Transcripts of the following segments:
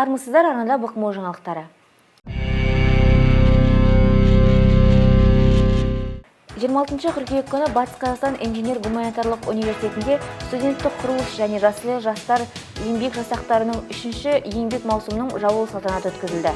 Армысыздар, арнада БҚМО жаңалықтары. 26 қыркүйек күні Батыс Қазақстан инженер-гуманитарлық университетінде студенттік құрылыс және жасыл жастар еңбек жасақтарының үшінші еңбек маусымының жабылу салтанаты өткізілді.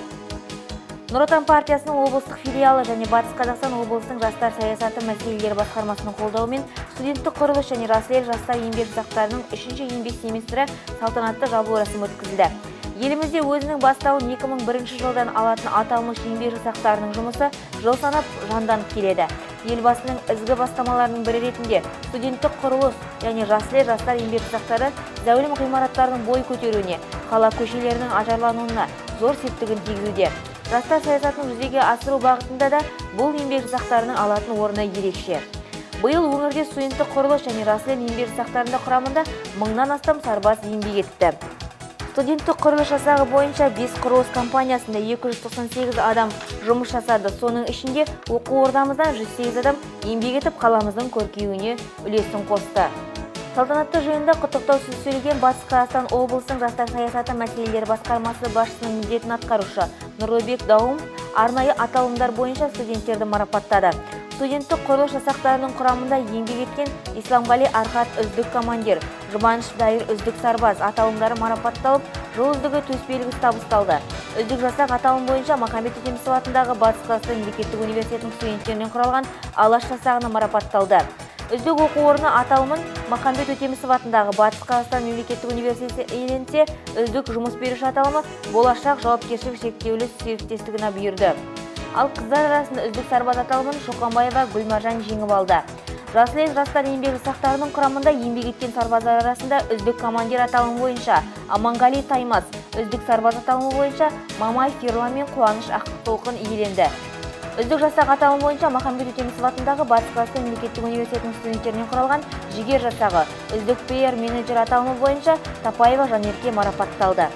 Нұр Отан партиясының облыстық филиалы және Батыс Қазақстан облысының жастар саясаты мәселелері басқармасының қолдауымен студенттік құрылыс және жасыл жастар еңбек жасақтарының үшінші еңбек семестрі салтанатты жабылу рәсімі өткізілді. Елімізде өзінің бастауын 2001 жылдан алатын аталмыш еңбек жасақтарының жұмысы жыл санап жанданып келеді. Елбасының ізгі бастамаларының бірі ретінде студенттік құрылыс және жасыл жастар еңбек жасақтары зәулім ғимараттардың бой көтеруіне, қала көшелерінің ажарлануына зор септігін тигізуде. Жастар саясатын жүзеге асыру бағытында да бұл еңбек жасақтарының алатын орны ерекше. Биыл өңірде студенттік құрылыс және жасыл еңбек жасақтарында құрамында мыңнан астам сарбаз еңбек етті. Студенттік құрылыс жасағы бойынша 5 құрылыс компаниясында 298 адам жұмыс жасады. Соның ішінде оқу ордамыздан 108 адам еңбек етіп, қаламыздың көркеюіне үлесін қосты. Салтанатты жиында құттықтау сөз сөйлеген Батыс Қазақстан облысының жастар саясаты мәселелері басқармасы басшысының міндетін атқарушы Нұрлыбек Дауымов арнайы аталымдар бойынша студенттерді марапаттады. Студенттік құрылыс жасақтарының құрамында еңбек еткен Исламғали Архат үздік командир, Жұбаныш Дайыр үздік сарбаз аталымдары марапатталып, жыл үздігі төсбелгісі табысталды. Үздік жасақ аталым бойынша Махамбет Өтемісов атындағы Батыс Қазақстан мемлекеттік университетінің студенттерінен құралған Алаш жасағына марапатталды. Үздік оқу орны аталымын Махамбет Өтемісов атындағы Батыс Қазақстан мемлекеттік университеті иеленсе, үздік жұмыс беруші аталымы Болашақ жауапкершілігі шектеулі серіктестігіне бұйырды. Ал қыздар арасында үздік сарбаз аталымын Шоқанбаева Гүлмаржан жеңіп алды. Жасыл ел жастар еңбек жасақтарының құрамында еңбек еткен сарбаздар арасында үздік командир аталымы бойынша Аманғали Таймас, үздік сарбаз аталымы бойынша Мамаев Ерлан мен Қуаныш Ақтолқын иеленді. Үздік жасақ аталымы бойынша Махамбет Өтемісов атындағы Батыс Қазақстан мемлекеттік университетінің студенттерінен құралған Жігер жасағы, үздік пиар менеджер аталымы бойынша Тапаева Жанерке марапатталды.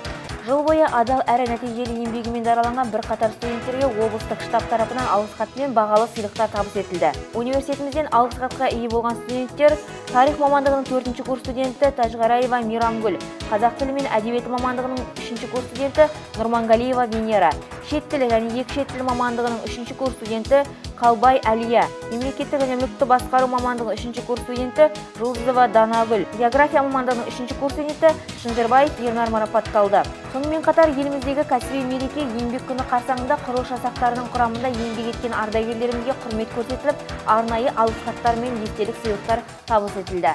Жыл бойы адал әрі нәтижелі еңбегімен дараланған бірқатар студенттерге облыстық штаб тарапынан алғыс хат пен бағалы сыйлықтар табыс етілді. Университетімізден алғыс хатқа ие болған студенттер: тарих мамандығының 4 курс студенті Тәжғараева Мейрамгүл, қазақ тілі мен әдебиеті мамандығының 3 курс студенті Нұрмангалиева Венера, шет тілі және екі шет тілі мамандығының 3 курс студенті Қалбай Әлия, мемлекеттік және мүлікті басқару мамандығының 3 курс студенті Жұлдызова Данагүл, география мамандығының 3 курс студенті Шынжырбаев Ернар марапатталды. Сонымен қатар еліміздегі кәсіби мереке еңбек күні қарсаңында құрылыс жасақтарының құрамында еңбек еткен ардагерлерімізге құрмет көрсетіліп, арнайы алғыс хаттар мен естелік сыйлықтар табыс етілді.